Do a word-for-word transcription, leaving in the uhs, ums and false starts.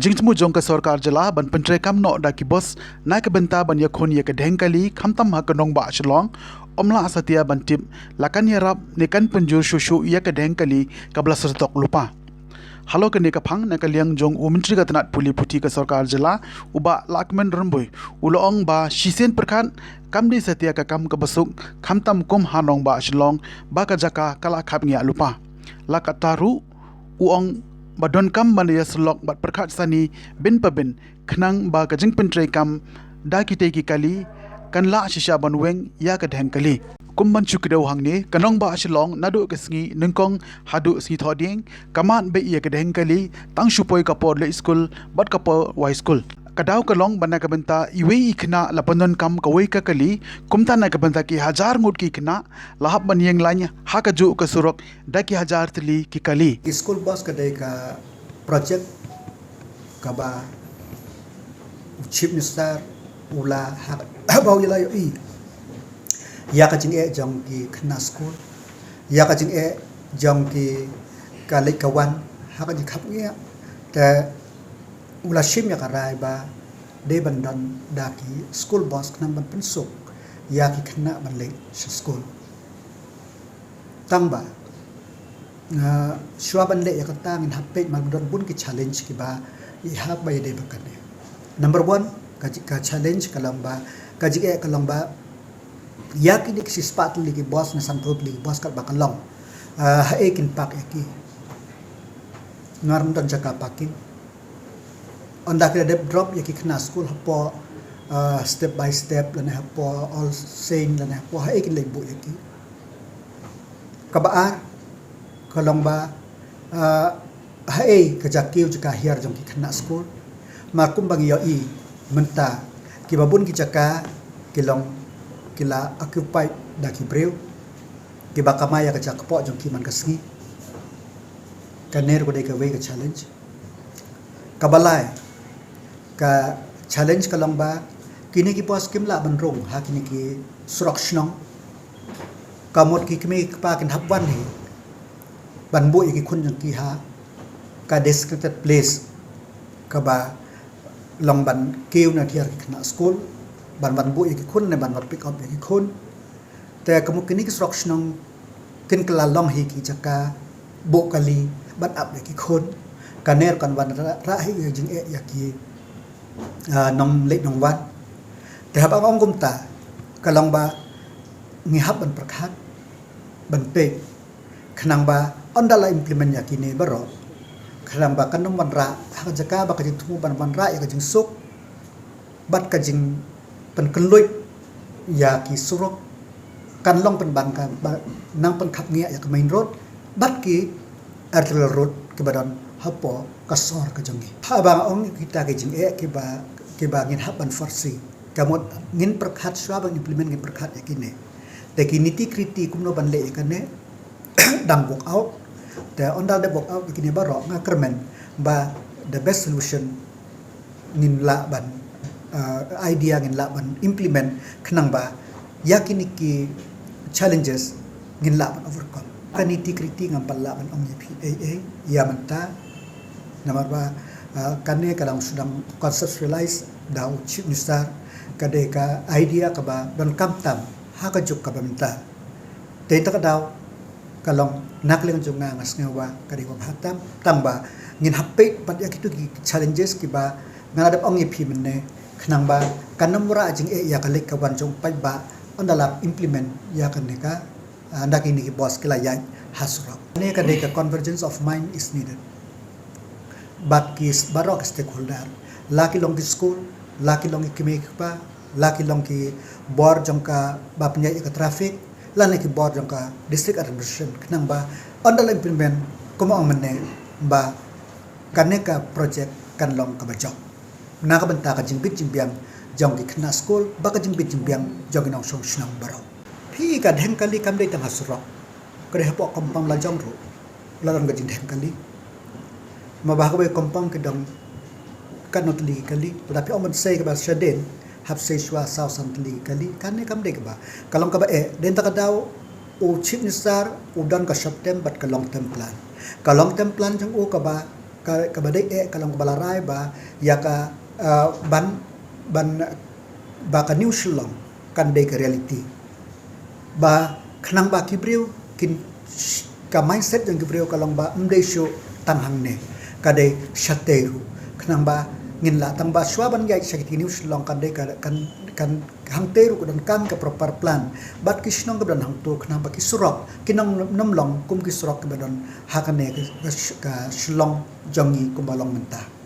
Jingthmu jong ka sorkar jylla ban pyntreikam noh da ki bus na ka bynta ban ïakhun ïa ka dheng kali khamtam ha ka nongbah Shillong, ym lah satia ban tip la kan ïarap ne kan pynjur shuh shuh ïa ka dheng kali kaba la syrtok lypa. Halor kane ka phang, na ka liang jong u Myntri ka tnat pule puthi ka sorkar jylla, u Bah Lahkmen Rymbui, u la ong ba shisien pyrkhat kam dei satia ka kam kaba suk, khamtam kum ha nongbah Shillong ba ka jaka ka la khapngiah lypa. La katta ruh, u ong ba donkam ban ïasyllok bad pyrkhat sani bin pa bin khnang ba ka jingpyntreikam da kitei ki kali kan lah shisha ban weng ïa ka dheng kali. Kum ban shu kdew hangne, ka nongbah Shillong naduh ka sngi nyngkong haduh sngi thohdieng ka mad beit ïa ka dheng kali, tang shu poi ka por leit skul bad ka por wai skul. Ka daw ka long ba na ka bynta iwei i khynnah la pyndonkam kawei ka kali, kumta na ka bynta ki hajar ngut ki khynnah la hap ban ïeng lain ha kajuh ka surok da ki hajar tylli ki kali. Ki school bus ka dei ka project kaba u Chief Minister u la ha ba u la ïohi ïa ka jingeh jong ki khynnah skul, ïa ka jingeh jong ki ka leit ka wan ha ka jingkhapngiah. Te u la shim ïa ka rai ba dei ban don da ki school bus khnang ban pynsuk ïa ki khynnah ban leit sha skul. Tang ba, ah, shuwa ban leh ïa kata ngin hap peit ba don bun ki challenge kiba i hap ba ïadei bad kane. Number one, ka ji-, ka challenge ka long ba, ka jingeh ka long ba ïa kine ki shispah tylli ki bus ne sanphew tylli ki bus katba ka long, ah, haei kin park ïa ki? Namar ym don jaka parking. Ynda ki la dep drop ïa ki khynnah skul hapoh, ah, step by step lane hapoh All Saint lane hapoh haei kin leit buh ïa ki? Kaba ar ka long ba, ah, haei ka jaka kiew jaka hiar jong ki khynnah skul? Namar kumba ngi ïohi mynta kiba bun ki jaka ki long ki la occupied da ki briew kiba kamai ïa ka jaka kpoh jong ki man ka sngi. Kane ruh ka dei kawei ka challenge. Kaba lai ka challenge ka long ba kine ki bus kim lah ban rung ha kine ki surok shnong. Ka mut ki kmie ki kpa kin hap wan hi ban buh ïa ki khun jong ki ha ka designated place kaba long ban kiew na thiar ki khynnah skul ban, ban buh ïa ki khun ne ban, ban pick up ïa ki khun. Te ka mut kine ki surok shnong kin kylla long hi ki jaka buh kali ban ap ïa ki khun. Kane ruh kan wan rah, rah hi ïa jingeh ïa ki, ah, nongleit nongwan. Te haba nga ong kumta ka long ba ngi hap ban pyrkhat ban peit khnang ba ynda la implement ïa kine baroh, khnang ba kan ym wanrah ha ka jaka ba ka jingthmu ban wanrah ïa ka jingsuk bad ka jingpynkylluid ïa ki surok kan long pynban ka ba nang pynkhapngiah ïa ka main road bad ki arterial road kiba don hapoh ka sor ka jong ngi. Haba nga ong kita ki jingeh kiba, kiba ngin hap ban foresee, ka mut ngin pyrkhat shuwa ban implement ngin pyrkhat ïa kine. Te ki nitty gritty kumno ban leh ïa kane dang work out. Te ynda dep work out ïa kine baroh nga kyrmen ba the best solution ngin lah ban, uh, idea ngin lah ban implement khnang ba ïa kine ki challenges ngin lah ban overcome. Ka nitty gritty ngam pat lah ban ong ïa phi ei ei ïa mynta. Namar ba, uh, kane ka dang shu dang conceptualize da u Chief Minister, ka dei ka idea kaba donkam tam ha ka juk kaba mynta. Te ïa kata ka daw ka long na ka liang jong nga nga sngew ba ka dei kaba bha tam, tang ba ngin hap peit pat ïa kitu ki challenges kiba nga la dep ong ïa phi mynne, khnang ba kan ym wanrah jingeh ïa ka leit ka wan jong u paidbah ynda la implement ïa kane ka, ah, ynda kine ki bus ki la ïaid ha surok. Kane ka dei ka convergence of mind is needed. Bad ki s-, baroh ki stakeholder, la ki long ki skul, la ki long ki kmie ki kpa, la ki long ki bor jong kaba pynïaid ïa ka traffic, lane ki bor jong ka district administration, khnang ba ynda la implement, kumba ong mynne, ba kane ka project kan long kaba jop na ka bynta ka jingbit jingbiang jong ki khynnah skul bad ka jingbit jingbiang jong ki nongshong shnong baroh. Phi, ka dheng kali kam dei tang ha surok, ka dei hapoh compound la jong ruh la don ka jingdheng kali. Ma ba ha kawei compound ki don katno tylli ki kali, lada phi ong ban sei kaba shadien, hap sei shuwa saw san tylli ki kali. Kane kam dei kaba, ka long kaba eh. Dei na kata ka daw u Chief Minister u don ka short term bad ka long term plan. Ka long term plan jong u kaba ka, kaba dei eh ka long kaba la rai ba ïa ka, uh, ban, ban, ba ka New Shillong kan dei ka reality. Ba khnang ba ki briew kin, ka mindset jong ki briew ka long ba ym dei shuh tang hangne, ka dei shatei ruh. Khnang ba ngin lah tang ba shuwa ban ïaid sha ki New Shillong kan dei ka, kan, kan hangtei ruh ka donkam ka proper plan bad ki shnong kiba don hangto, khnang ba ki surok kin ym long kum ki surok kiba don ha kane ka, ka, ka Shillong jong ngi kumba long mynta.